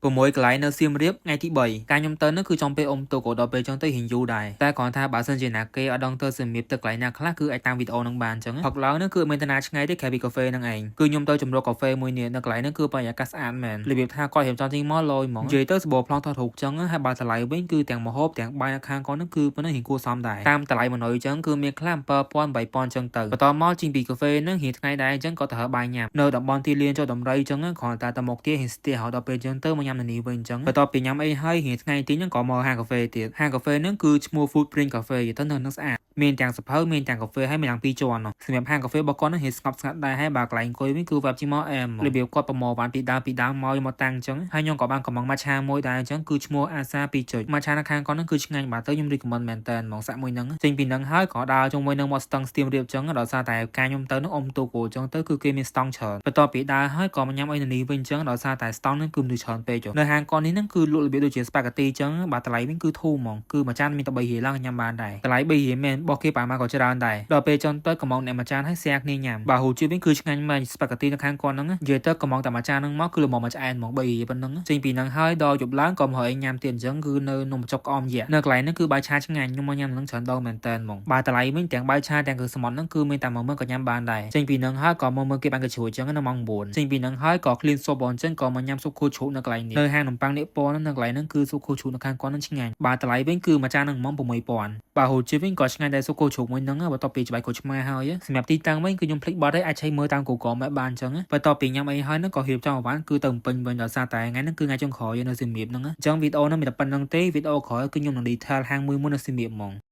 6កន្លែងនៅសៀមរាបថ្ងៃទី3ការខ្ញុំទៅនោះគឺចំពេលអុំទូកដល់ពេលចឹងទៅរៀងយូរដែរតែគ្រាន់ថាបើសិនជាណាគេអត់ដឹងទៅសៀមរាបទៅកន្លែងណាខ្លះគឺអាចតាមវីដេអូនឹងបានចឹងផឹកឡើងនោះគឺមានតាណាឆ្ងាយទេក្រៅពីកាហ្វេហ្នឹងឯងគឺខ្ញុំទៅជំរកកាហ្វេមួយនេះនៅកន្លែងហ្នឹងគឺបរិយាកាសស្អាតមែនរបៀបថាគាត់រៀបចំចេញមកលយហ្មងនិយាយទៅសបោប្លង់ថតរូបចឹងហើយបើតម្លៃវិញគឺទាំងម្ហូបទាំងបាយនៅខាងគាត់ហ្នឹងគឺប៉ុណ្ណឹងរៀងគួរសមដែរតាមតម្លៃមនុស្សចឹងគឺមានខ្លះ7000 8000ចឹងទៅបន្តមកចេញពីកាហ្វេហ្នឹងរៀងថ្ងៃដែរចឹងក៏ទៅហើបាយញ៉ាំនៅតំបន់ទីលានចុះដំរីចឹងគ្រាន់តែទៅមុខទៀតរៀងស្ទះរហូតដល់ពេលចឹងទៅមកញ៉ាំនៅនេះវិញចឹងបន្ទាប់ពីញ៉ាំអីហើយរៀងថ្ងៃទីហ្នឹងក៏មកហាងកាហ្វេទៀតហាងកាហ្វេហ្នឹងគឺឈ្មោះ Footprint Cafe ទៅនៅនឹងស្អាតមានទាំងសភៅមានទាំងកាហ្វេហើយមានទាំងពីរជាន់សម្រាប់ហាងកាហ្វេរបស់គាត់ហ្នឹងរៀងស្ងប់ស្ងាត់ដែរហើយបើកន្លែងអង្គុយវិញគឺវ៉ាប់ជីមកអែមរបៀបគាត់ប្រមូលបានពីដើមពីដើមមកយកមកតាំងចឹងហើយខ្ញុំក៏បានកំងម៉ាឆាមួយដែរចឹងគឺឈ្មោះអាសា2ចុចម៉ាឆានៅខាងគាត់ហ្នឹងគឺឆ្ងាញ់បាទទៅខ្ញុំ recommend មែនតើហ្មងសាក់មួយហ្នឹងចេញពីហ្នឹងហើយក៏ដើរជុំវិញនឹងមាត់ស្ទឹងស្ទៀមរៀបចឹងដោយសារតែការខ្ញុំទៅហ្នឹងអុំទូកចឹងទៅគឺគេមានស្តង់ច្រើនបន្ទាប់ពីដើរហើយក៏មកញ៉ាំអីនៅនេះវិញចឹងដោយសារតែស្តង់ហ្នឹងគឺមនុស្សច្រើនពេកនៅហាងគាត់នេះហ្នឹងគឺលក់របៀបដូចជា spaghetti ចឹងបាទតម្លៃវិញគឺធូរហ្មងគឺមួយចានមានតែ3រៀលឡើងញ៉ាំបានដែរតម្លៃ3រៀលមែនរបស់គេប្រហែលក៏ច្រើនដែរដល់ពេលចឹងទៅកំងអ្នកមួយចានហើយ share គ្នាញ៉ាំបាទហូបជាតិវិញគឺឆ្ងាញ់មែន spaghetti នៅខាងគាត់ហ្នឹងនិយាយទៅកំងតែមួយចានហ្នឹងមកគឺល្មមមួយឆ្អែនហ្មង3រៀលប៉ុណ្ណឹងចេញពីហ្នឹងហើយដល់យប់ឡើងក៏មកឲ្យញ៉ាំទៀតអញ្ចឹងគឺនៅនំបញ្ចុកក្អមយៈនៅកន្លែងហ្នឹងគឺបាយឆាឆ្ងាញ់ខ្ញុំមកញ៉ាំនឹងច្រើនដងមែនតើហ្មងបាទតម្លៃវិញទាំងបាយឆាទាំងគ្រឿងសមុទ្រហ្នឹងគឺមានតែ10000ក៏ញ៉ាំបានដែរចេញពីហ្នឹងហើយក៏មកមើលគេបានកជ្រួយអញ្ចឹងនៅម៉ោង9ចេញពីហ្នឹងហើយក៏ឃ្លានស៊ុបអញ្ចឹងក៏មកញ៉ាំស៊ុបគោជ្រូកនៅកន្លែងនេះនៅហាងនំប៉័ងនេះពណ៌ហ្នឹងនៅកន្លែងហ្នឹងគឺស៊ុបគោជ្រូកនៅខាងគាត់ហ្នឹងឆ្ងាញ់បាទតម្លៃវិញគឺមួយចានហ្នឹងហ្មង6000បាទហូបជាតិវិញក៏ឆ្ងាញ់ដែរស៊ុបគោជ្រូកមួយហ្នឹងបន្ទាប់ពីច្បាយគោឆ្មាហើយសម្រាប់ទីតាំងវិញគឺខ្ញុំភ្លេចបាត់ហើយអាចឆែកមើលតាម Google Map បានអញ្ចឹងបន្ទាប់ពីញ៉ាំអីហើយហ្នឹងក៏រៀបចំអវ៉ាន់គឺទៅភ្នំពេញវិញដោយសារតែថ្ងៃហ្នឹងគឺថ្ងៃចុងក្រោយនៅសៀមរាបហ្នឹងអញ្ចឹងវីដេអូហ្នឹងមានតែប៉ុណ្្នឹងទេវីដេអូក្រោយគឺខ្ញុំនឹង detail ហាងមួយមួយនៅសៀមរាបហ្មង។